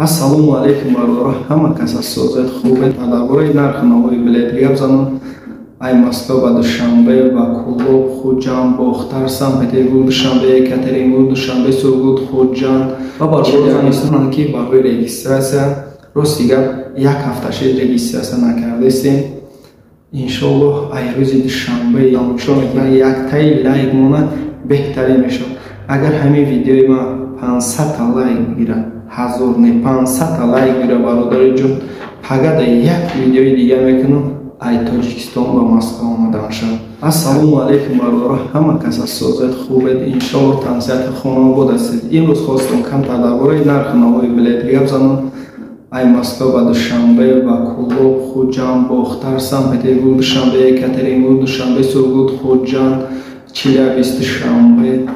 Ассалому алайкум, бародаро, ҳама кас аз созед, хубед. Дар бораи нархи навои билет гап занам. Ай Москва ба Душанбе, ба Кӯлоб, Хуҷанд, Бохтар, Санкт-Петербург, Душанбе, Екатеринбург, Душанбе, Сургут, Хуҷанд ва бародаро занистонанд, ки барои регистрация, рости гап, як ҳафта шид, регистрация накардастем. Иншоаллоҳ, ай рӯзи душанбе тамошо мекунад, яктаи лайк монад, беҳтарин мешавад. Агар ҳамин видеои ман 500-та лайк бигирад, 1000 не, 500-та лайк бигирад, бародари ҷон, пагада як видеои дига мекунам, ай Тоҷикистон ба Москва омадан шавад. Ассалому алайкум, бародаро, ҳама кас аз созед, хубед, иншоаллоҳ, тансиҳати хонобод ҳастед. Имрӯз хостам камтар дар бораи нархи навои билет гап занам. Ай Москва ба Душанбе, ба Кӯлоб, Хуҷанд, Бохтар, Санкт-Петербург, Душанбе, Екатеринбург, Душанбе, Сургут, Хуҷанд, Челябинск, Душанбе,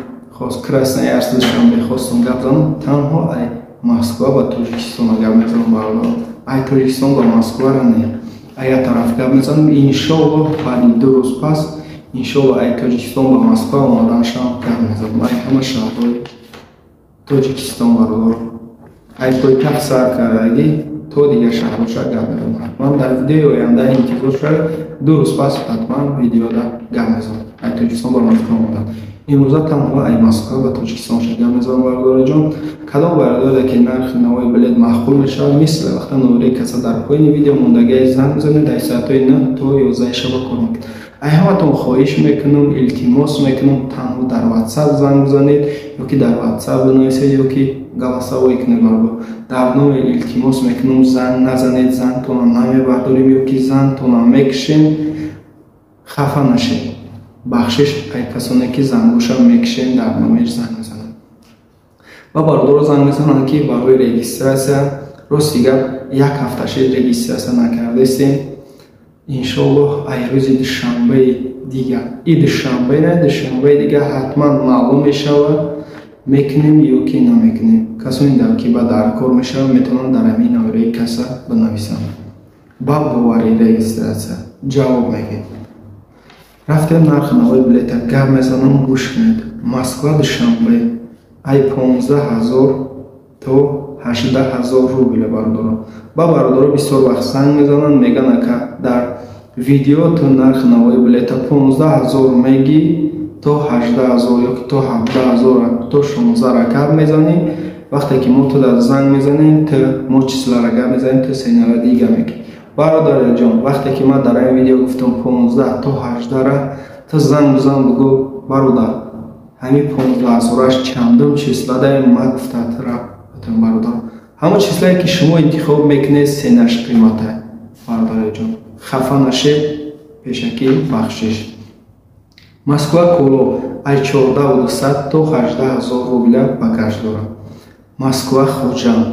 Красноярск, Душанбе хостам гап занам. Танҳо ай Москва ба Тоҷикистон гап мезанам, бародаро, ай Тоҷикистон ба Москвара не, ай як тараф гап мезанам. Иншоаллоҳ, баъди 2 рӯз пас, иншоаллоҳ, ай Тоҷикистон ба Москва омаданашам гап мезанам, ай ҳама шаҳрҳои Тоҷикистон, бародаро, ай пойтахт сар кардагӣ то дигар шаҳрҳоша гап мезанам. Ҳатман дар видеои оянда интизор шавед, 2 рӯз пас ҳатман видеода гап мезанам, ай Тоҷикистон ба Москва омадан. Имрӯза танҳо ай Москва ба Тоҷикистон ша гап мезанам, бародароҷон. Кадом бародаре ки нархи навои билет маъқул мешавад, мисли вақта номери каса дар поини видео мондагиа, занг бизанед. Дар соатҳои 9 то 11 шаба кор мекунад. Ай ҳаматон хоҳиш мекунам, илтимос мекунам, танҳо дар WhatsApp занг бизанед ё ки дар WhatsApp бинависед, ё ки голосовой кунед, бародар. Дар номер илтимос мекунам, занг назанед, зангтона намебардорем ё ки зангтона мекушем. Хафа нашед, бахшиш ай касоне ки зангоша мекушем, дар номер занг мезананд. Ва бародаро занг мезананд, ки барои регистрация, рости гап, як ҳафта шид, регистрация накардастем. Иншоаллоҳ, ай рӯзи душанбеи дига, и душанбе не, душанбеи дига ҳатман маълум мешавад, мекунем ё ки намекунем. Касоне дар ки ба даркор мешавад, метавонанд дар ҳамин номераи каса бинависанд. Ба боварӣ регистрация ҷавоб мегӯед. Рафтем, нархи навои билета гап мезанам, гӯш кунед. Москва Душанбе ай 15 000 то 18 000 рубля, бародаро. Ба бародаро бисёр вақт занг мезананд, мегӯянд: «Ака, дар видео ту нархи навои билета 15 000 мегӣ, то 18 000 ё ки то 17 000, то 16-ра гап мезанӣ. Вақте ки мо ту дар занг мезанем, ту мо числара гап мезанем, ту ценара дига мегӣ». Бародарҷон, вақте ки ман дар ин видео гуфтам 15 то 18-ра, ту занг бизан, бигӯ: «Бародар, ҳамин 15 ҳазораш чандум числада?» Ма гуфтатра, бародар, ҳамон числае ки шумо интихоб мекунед, ценаш қимата. Бародарҷон, хафа нашед, пешакӣ бахшиш. Москва Кӯлоб ай 14 200 то 18 000 рубля багаж дорад. Москва Хуҷанд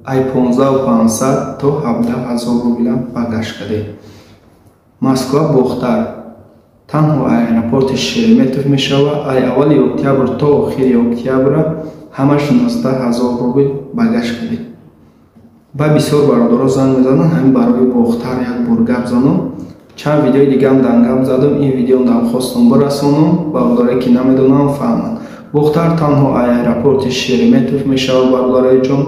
ай 15 500 то 17 000 рубля багаж кардед. Москва Бохтар танҳо аэропорти Шереметьево мешавад, ай аввали октябр то охири октябра ҳамаш 19 000 рубл багаж кардед. Ба бисёр бародаро занг мезананд, ҳамин барои Бохтар як бор гап занам. Чанд видеои дигаам дан гап задам, ин видеом дан хостам бирасонам, бародаре ки намедонам, фаҳманд. Бохтар танҳо аэропорти Шереметьево мешавад, бародарои ҷон,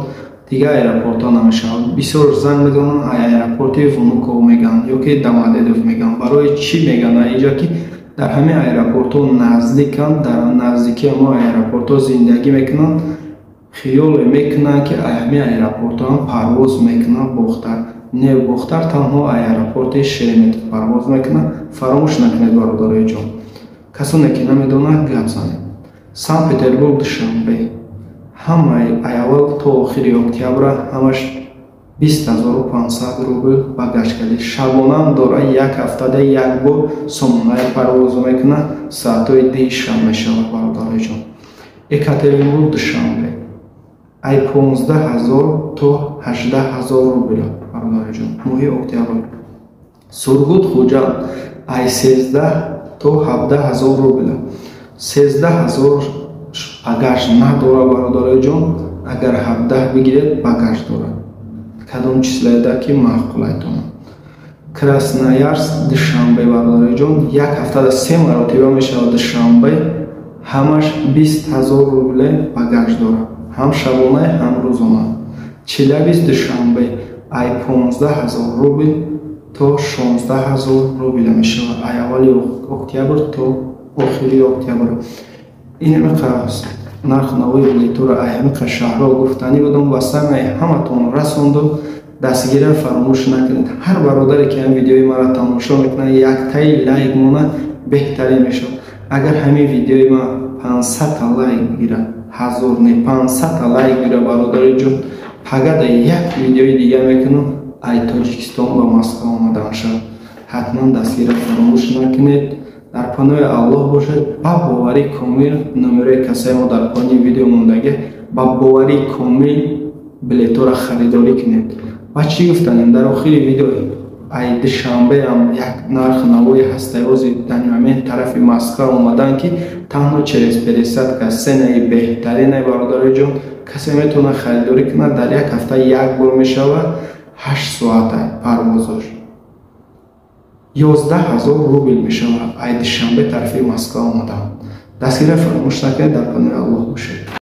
дигар аэропортҳо намешавад. Бисёр занг мезананд, аэропорти Внуково мегӯянд ё ки Домодедово мегӯянд. Барои чӣ мегӯянд? Инҷа ки дар ҳамин аэропортҳо наздиканд, дар наздикии ҳамон аэропортҳо зиндагӣ мекунанд, хиёле мекунанд, ки ҳамин аэропортҳоам парвоз мекунанд Бохтар. Не, Бохтар танҳо аэропорти Шереметьево парвоз мекунад. Фаромӯш накунед, бародарои ҷон. Касоне ки намедонанд, гап занед. Санкт Петербург Душанбе ҳамаи ай аввал то охири октябра ҳамаш 20 500 рубл багаж кардед. Шабонаам дора, як ҳафтада як бор Сомонаи парвоз мекунад, соатҳои 2-и шаб мешавад, бародарои ҷон. Екатеринбург Душанбе ай 15 000 то 18 000 рубля, бародарои ҷон, моҳи октябр. Сургут Хуҷанд ай 13 то 17 000 рубля. 13 000 багаж надора, бародарои ҷон, агар 17 бигиред, багаж дорад. Кадом числаеда ки маъқулайтонад. Красноярск Душанбе, бародарои ҷон, як ҳафтада се маротиба мешавад Душанбе, ҳамаш 20 000 рубле багаж дорад, ҳам шабона, ҳам рӯзона. Челябинск Душанбе ай 15 000 рубл то 16 000 рубл мешавад, ай аввали октябр то охири октябр. Ин нарх навои билетҳоро ай ҳамиқа шаҳрҳо гуфтанӣ будам ва самаи ҳаматон расондум. Дастгирия фаромӯш накунед. Ҳар бародаре ки ҳамин видеои маро тамошо мекунад, яктаи лайк монад, беҳтарин мешавад. Агар ҳамин видеои ман 500-та лайк бигирад, 1000 не, 500-та лайк бигирад, бародари ҷон, пагада як видеои дига мекунам, ай Тоҷикистон ба Москва омадан шавад. Ҳатман дастгирия фаромӯш накунед. Дар паноҳи Аллоҳ бошед. Ба боварии комил, номерои кассаи мо дар поёни видео мондагӣ, ба боварии комил билетҳоро харидорӣ кунед. Ва чӣ гуфтанем дар охири видео: ай Душанбеам як нарх навои ҳастаёзи даниамин тарафи Москва омадан, ки танҳо через пересадка, ценаи беҳтаринай, бародари ҷон, касе метавонад харидорӣ кунад. Дар як ҳафта як бор мешавад, 8 соата парвозош, 11 000 рубл мешавад, ай Душанбе тарафи Москва омадам. Дастгирия фаромӯш накунед. Дар паноҳи Аллоҳ бошед.